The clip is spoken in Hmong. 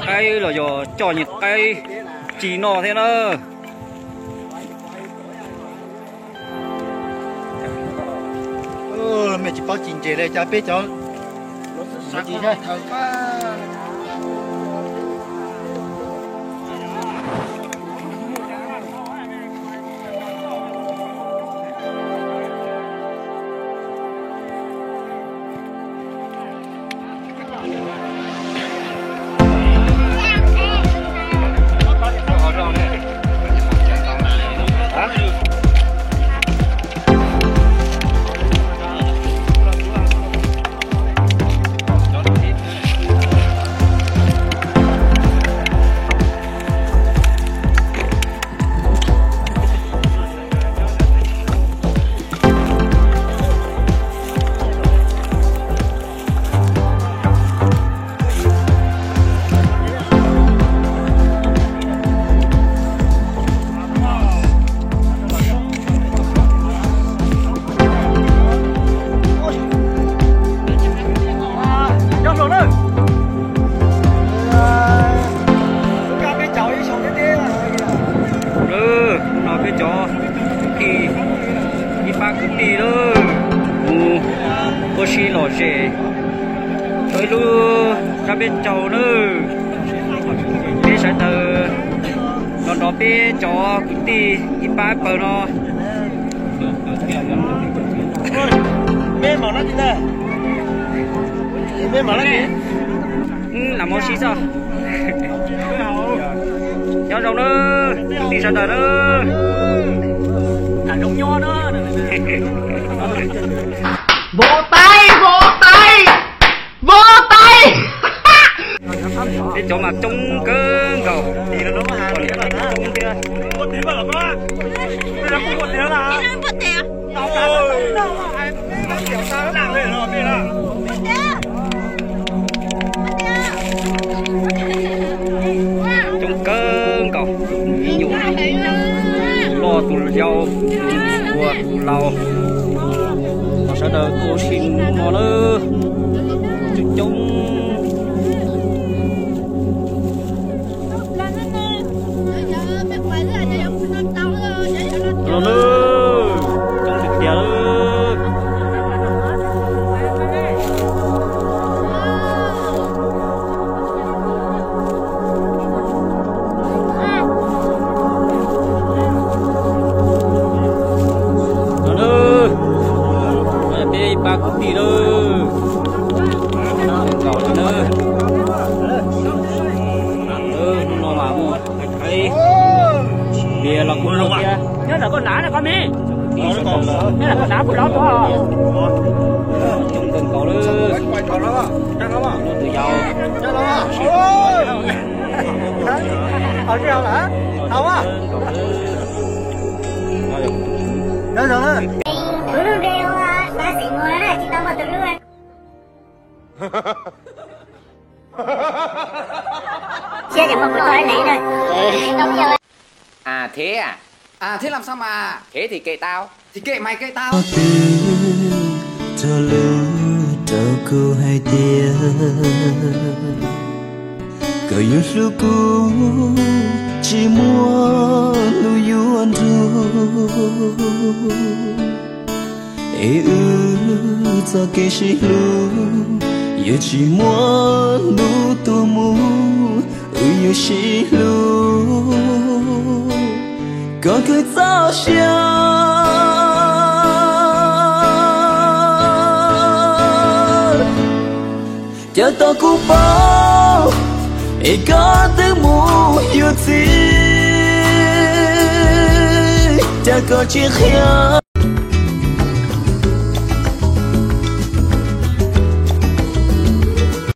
Qaib los yog coj nyiaj qaib tsis noj thiab na. Mej tsis paub tsis ntse li cas peb cov. Hnub no peb cov kwv tij ib pab kwv tij lawm mus ua si lom zem rau ib lub rab peb caug lawm. Peb sawv daws los nrog peb cov kwv tij ib pab pawg no. Lam mus si txog. Nyob zoo na, kwv tij sawv daws na. Vov tais, vov tais, vov tais. Peb cov mas coob kawg nkaus. Coob thiab. Coob kawg nkaus, me nyuam, tus loj tus yau, tus hluas tus laus, los sawv daws tuaj ua si no na, coob coob. Los na, coob tiag tiag lawm. Los na, peb ib pab kwv tij lawm. Nkaus lawm na. Hnub no mas muaj Vias los kuj muaj thiab. Nyob ntawm koj hnav na koj me. Nyob ntawm koj hnav puag lawm. Coob kawg nkaus lawm. Tus yau. A thế à? À, thế làm sao mà? Thế thì kệ tao. Thì kệ mày kệ tao. Twb txog lub rau kuv hais tias koj yuav hlub kuv, tsis muaj lus yuav nrug. Es wb txoj kev sib hlub yuav tsis muaj hnub tuag mus, wb yuav sib hlub kom kawg txoj sia. Cas tau kuv paub es koj twb mus yuav txiv, cas koj tsis qhia.